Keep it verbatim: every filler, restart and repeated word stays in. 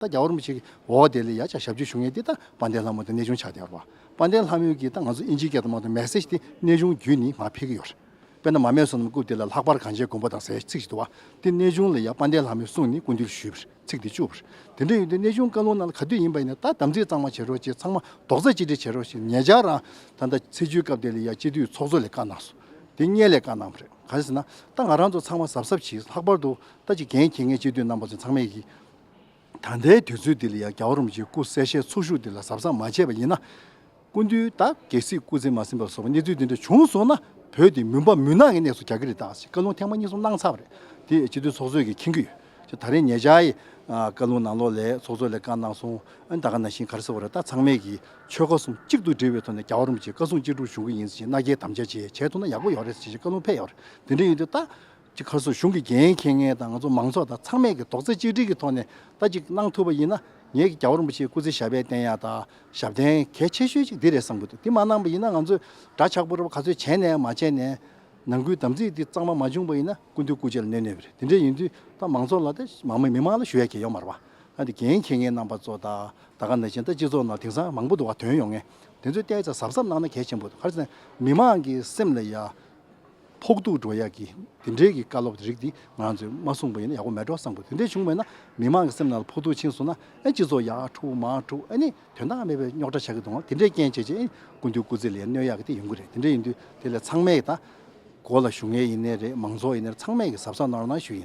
ད་རྒྱལ་བ་རིན་པོ་ཆེ་གི་འོག་དེ་ལ་ཡ་ཅག་ཞབས་ཕྱི་ཞུ་མཁན་དེ་ད་དཔལ་ལྡན་ལྷ་མོ་དང་གནས་ཆུང་ཆགས་བསྡད་ཡོད་རེད་བ། དཔལ་ལྡན་ལྷ་མོ་གིས་ད་ང་ཚོ་ཨིན་ཇིའི་སྐད་དུ་མ་གཏོགས་མེ་སེ་ཇི་དེ་གནས་ཆུང་བརྒྱུད་ནས་མར་ཕེབས་ཀྱི་ཡོད་རེད། དཔེར་ན་མར་མེ་བསོད་ནམས་སྐུ་དེ་ལ་ལྷག་པར་གངས་ཅན་མགོན་པོ་དང་ཟེར་ཚིག་ཅིག་འདུག་བ། དེ་གནས་ཆུང་ལ་ཡ་དཔལ་ལྡན་ལྷ་མོས་གསུངས་ནས་སྐུ་མདུན་ལ་ཞུས་པ་རེད། ཚིག་དེ་བཅུག་པ་རེད། དེ་འདྲ་ཡིན་དུས་གནས་ཆུང་བཀའ་ལུང་ནང་ལ་ག་དུས་ཡིན་པ་ཡིན་ན་ད་དམ་ཚིག་གཙང་མ་བྱེད་རོགས་བྱེད། ཚང་མ་རྡོག་རྩ་གཅིག་སྒྲིལ་བྱེད་རོགས་བྱེད། ཉེ་ཆར་རང་ད་ལྟ་ཚེས་བཅུའི་སྐབས་དེ་ལ་ཡ་སྤྱི་འཐུས་ཚོགས་གཙོ་ལ་བཀའ་གནང་སོང་། དེ་སྔོན་ལ་བཀའ་གནང་བ་རེད། ག་རེ་ཟེར་ན་ད་ང་རང་ཚོ་ཚང་མ་གཟབ་གཟབ་བྱེད། ལྷག་པར་དུ་ད་ཅིག་འགན་འཁྱེར་མཁན་སྤྱི་འཐུས་རྣམ་པ་ཚོ་ཚང་མས་ཀྱིས་ད་ལྟའི་དུས་ཚོད་འདི་ལ་ཡང་རྒྱལ་བ་རིན་པོ་ཆེའི་སྐུ་གསལ་བཤད་ཚོགས་ཞུགས་འདི་ལ་གཟབ་གཟབ་མ་བྱས་པ་ཡིན་ན། སྐུ་མདུན་ད་གལ་སྲིད་སྐུ་ཚེ་མ་ཟིན་པ་སོགས་པ་གནས་ཚུལ་འདི་འདྲ་བྱུང་སོང་ན་བོད་འདི་མུན་པ་མུན་ནག་གི་གནས་སུ་རྒྱག་གི་རེད། ད་བཀའ་ལུང་ཐེངས་མ་གཉིས་གསུམ་གནང་ཚར་བ་རེད། དེ་སྤྱི་འཐུས་ཚོགས་གཙོས་ཀྱིས་མཁྱེན་གྱི་ཡོད། ད་རེས་ཉེ་ཆར་ཡི་ཨ་བཀའ་ལུང་ནང་ལོགས་ལ་ཚོགས་གཙོ་ལ་བཀའ་གནང་སོང་། ཨ་ནི་ད་ག་ནང་བཞིན་ག་རེ་ཟེར་བ་རེད། ད་ཚང་མས་ཀྱིས་ཆོལ་ཁ་གསུམ་གཅིག་ཏུ་སྒྲིལ་བའི་ཐོག་ནས་རྒྱལ་བ་རིན་པོ་ཆེ་བཀའ་གསུང་ཅི་སྒྲུབ་ཞུ་གི་ཡིན་ཟེར་མནའ་སྐྱེལ་དམ་བཅའ་བྱས་བྱས་ཐུབ་ན་ཡག་པོ་ཡོད་རེད་ཟེར་བཀའ་ལུང་ཕེབས་ཡོད་རེད། དེ་འདྲ་ཡིན་དུས་ད། ཅིག་ཁར་སོ་གཞུང་གི་འགན་འཁྱེར་མཁན་དང་ང་ཚོ་མང་ཚོགས་དང་ཚང་མས་ཀྱི་རྡོག་རྩ་གཅིག་སྒྲིལ་གྱི་ཐོག་ནས་ད་ཅིག་གནང་ཐུབ་པ་ཡིན་ན་ངེད་ཀྱི་རྒྱལ་བ་རིན་པོ་ཆེའི་སྐུ་ཚེ་ཞབས་པད་བརྟན་ཡག་དང་ཞབས་བརྟན་གལ་ཆེ་ཤོས་ཅིག་འདི་རེད་བསམ་གྱི་འདུག་དེ་མ་གནང་པ་ཡིན་ན་ང་ཚོས་འདྲ་ཆགས་པོ་རེ་བ་ག་ཚོད་བྱས་ནས་མ་བྱས་ནས་ནང་ཁུལ་དམ་ཚིག་འདི་གཙང་མ་མ་བྱུང་པ་ཡིན་ན་སྐུ་མདུན་སྐུ་ཕྱྭ་ལ་གནོད་གནོད་པ་རེད། དེ་འདྲ་ཡིན་དུས་ད་མང་ཚོགས་ལ་ད་མང་མོས་མི་མང་ལ་ཞུ་ཡ་གལ་ཡོད་མ་རེད་བ། ད་འདི་འགན་འཁྱེར་མཁན་རྣམ་པ་ཚོ་དང་ད་ག་ནང་བཞིན་ད་སྤྱི་ཚོགས་ནང་དེང་སང་མང་པོ་འདུག་བ། དོན་ཡོང་མཁན་དེ་ཚོས་བལྟས་ཙང་གཟབ་གཟབ་གནང་ན་གལ་ཆེན་པོ་འདུག་ག་རེ་ཟེར་ན་མི་མང་གི་སེམས་ལ་ཡ། ཕོག་ཐུག་འགྲོ་ཡག་གི་དེ་འདྲའི་གི་བཀའ་སློབ་རིགས་འདི་ང་ཚོས་མ་གསུངས་པ་ཡིན་ན་ཡག་པོ་མེད་འགྲོ་བསམ་གི། དེ་འདྲའི་བྱུང་མེད་ན་མི་མང་གི་སེམས་ནང་ལ་ཕོག་ཐུག་ཕྱིན་སོང་ན་ཨེ་སྤྱི་ཚོགས་ཡར་འཁྲུག་མར་འཁྲུག་ཨ་ནི་དོན་དག་མེད་པའི་རྙོག་དྲ་ཆགས་ཀྱི་འདུག་དེ་འདྲའི་རྐྱེན་བྱས་བྱས་ཨེ་སྐུ་མདུན་སྐུ་ཚེ་ལ་གནོད་ཡག་གི་དེ་ཡོང་གི་རེད། དེ་འདྲ་ཡིན་དུས་དེ་ལ་ཚང་མས་ད་འགོ་ལ་བཞུགས་མཁན་ཡིན་ནའི་རེད། མང་ཚོགས་ཡིན་ནའི་རེད། ཚང་མས་ཀྱི་གཟབ་གཟབ་གནང་རོགས་གནང་ཞུ་ཡིན།